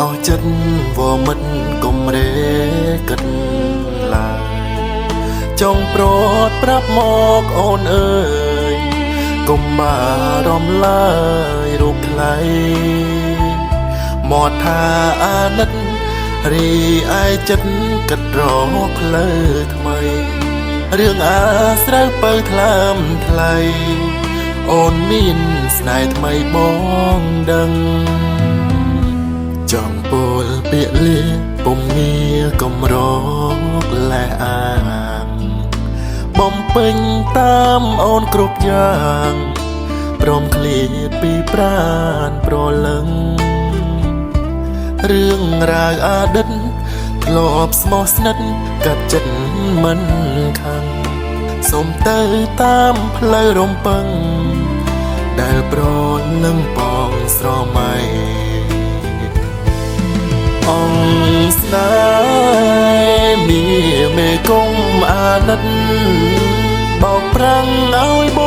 អស់ចិត្តវមិតកុំរេគិតឡើយចង់ប្រត់ប្រាប់មកអូនអើយកុំបារម្ភឡើយរូបថ្លៃមាត់ថាអាណិតរីឯចិត្តគិតរកផ្លូវថ្មីរឿងអាស្រូវពៅថ្លើមថ្លៃអូនមានស្នេហ៍ថ្មីបងដឹងចង់ពោលពាក្យលាពុំងារកំរកលែអាងបំពេញតាមអូនគ្រប់យ៉ាងព្រមឃ្លាតពីប្រានប្រលឹងរឿងរ៉ាវអតីតធ្លាប់ស្មោះស្និទ្ធកាត់ចិត្តមិនខឹងសូមទៅតាមផ្លូវរំពឹងដែលប្រលឹងបងស្រមៃអង្គស្នេហ៍មានមេគង្គអាណិតបោកប្រាំងឲ្យប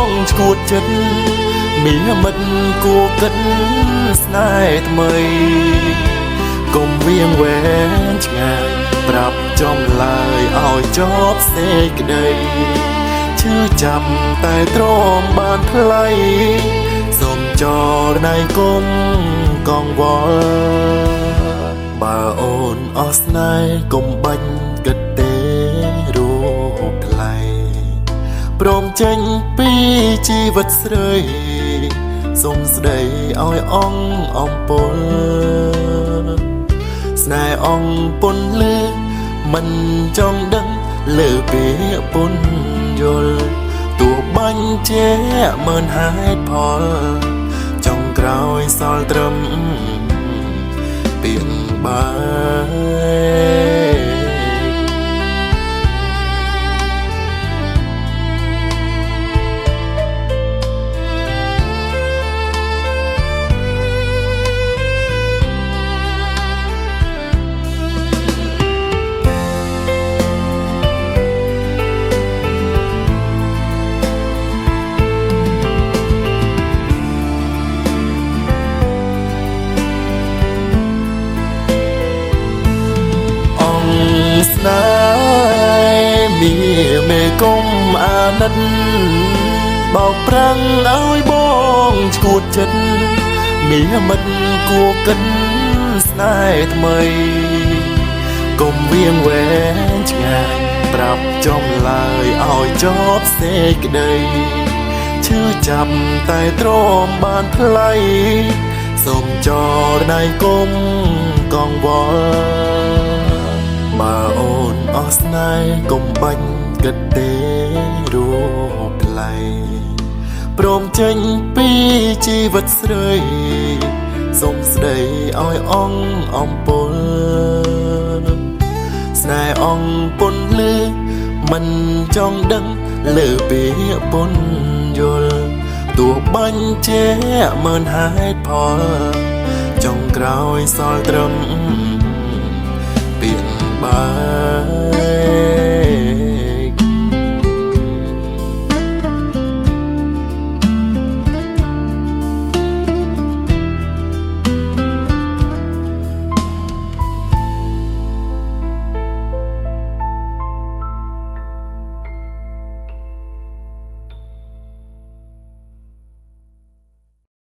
ងឈួតចិត្តមានមិត្តគួគិតស្នេហ៍ថ្មីកុំវៀងវែងឆ្ងាយប្រាប់ចំឡើយឲ្យចប់សេចក្តីឈឺចាប់តែទ្រាំបានថ្លៃសូមចរណៃគុំកងវល់បើអូនអស់ស្នេហ៍កុំបាញ់គិតទេរូបថ្លៃព្រមចេញពីជីវិតស្រីសូមស្ដីឲ្យអង្គអំពលស្នេហ៍អង្គពុនលឺមិនចង់ដឹងលើពាក្យពុនយល់ទោះបាញ់ជាមិនហេតុផលចុងក្រោយសល់ត្រឹមពាក្យបាយស្នេហ៍មានមេគង្គអាណិតបោកប្រាំងឲ្យបងឈួតចិត្តមានមិត្តគួគិតស្នេហ៍ថ្មីកុំវៀងវែងឆ្ងាយប្រាប់ចំឡើយឲ្យចប់សេចក្តីឈឺចាប់តែទ្រាំបានថ្លៃសូមចរណៃគុំកងវល់បើអូនអស់ស្នេហ៍កុំបាញ់គិតទេរូបថ្លៃព្រមចេញពីជីវិតស្រីសូមស្ដីឲ្យអង្គអំពលស្នេហ៍អង្គពុនលឺមិនចង់ដឹងលើពាក្យពុនយល់ទោះបាញ់ជាមិនហេតុផលចុងក្រោយសល់ត្រឹមពាក្យបា